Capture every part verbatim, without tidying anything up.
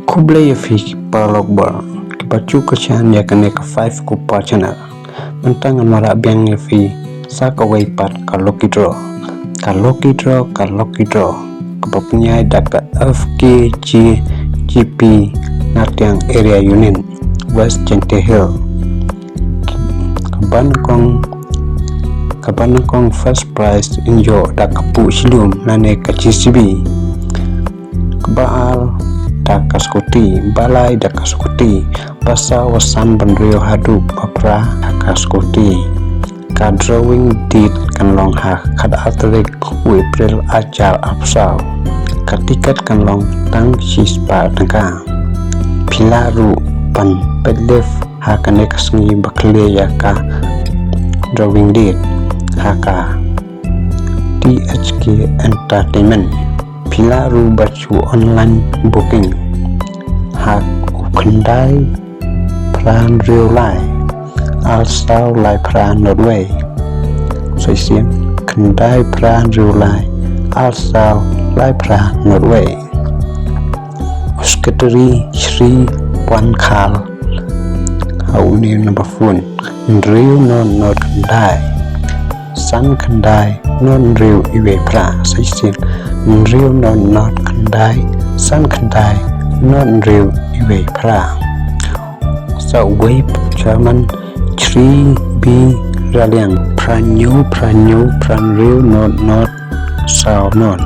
Khublei ïa phi ki paralok bor kiba ju kyrshan ïa kane ka Five Copper Channel. Mynta ngan wanrah biang ïa phi sa kawei pat ka lucky draw. Ka lucky draw, ka lucky draw kaba pynïaid da ka F K G G P Ngartiang Area Unit, West Jaintia Hills. Kaba nyngkong, kaba nyngkong first prize yn ïoh da ka puh shilum lane ka J C B. Kaba ar da ka scooty, ba lai da ka scooty, ba saw, ba san, ba hynriew haduh ba phra da ka scooty. Ka drawing date kan long ha ka khatar tarik u April arhajar arphew saw. Ka tiket kan long tang shispah tyngka. Phi lah ruh ban peit live ha kane ka sngi ba khlieh ïa ka drawing date ha ka T H K Entertainment. Phi lah ruh ban shu online booking ha u khyndai phra hynriew lai ar saw lai phra nod wei. Sa shisien, khyndai phra hynriew lai ar saw lai phra nod wei. U Secretary Shri Puan Khal ha une u number phone: hynriew nod nod khyndai san khyndai nod hynriew iwei phra. Sa shisien: hynriew nod nod khyndai san khyndai nod hynriew iwei phra. Sa uwei chairman Shri B Raliang: phra hynñiew phra hynñiew phra hynriew nod nod saw nod.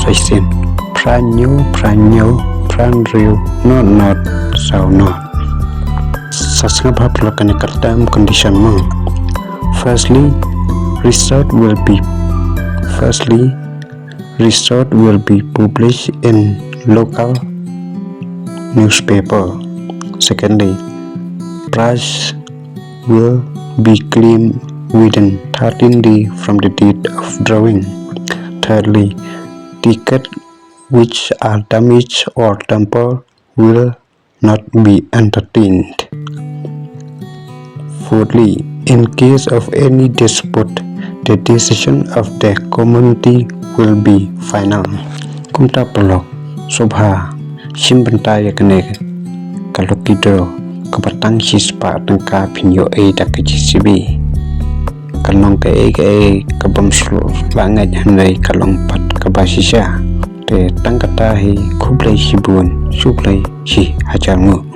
Sa shisien: phra hynñiew phra hynñiew phra hynriew nod nod saw nod. Sa sngap bha paralok kane ka term condition mo. Firstly, result will be firstly result will be published in local newspaper. Secondly, prize will be claimed within thirteen days from the date of drawing. Thirdly, tickets which are damaged or tampered will not be entertained. Fourthly, in case of any dispute, the decision of the committee will be final. Kumta paralok, sngewbha shim bynta ïa kane ka lucky draw kaba tang shispah tyngka phin ïoh ei da ka J C B. Kan long kaei kaei kabym shu lah ngeit, hynrei ka long pat kaba shisha. Te tang kata hi, khublei shibun, shu khublei shihajar nguh.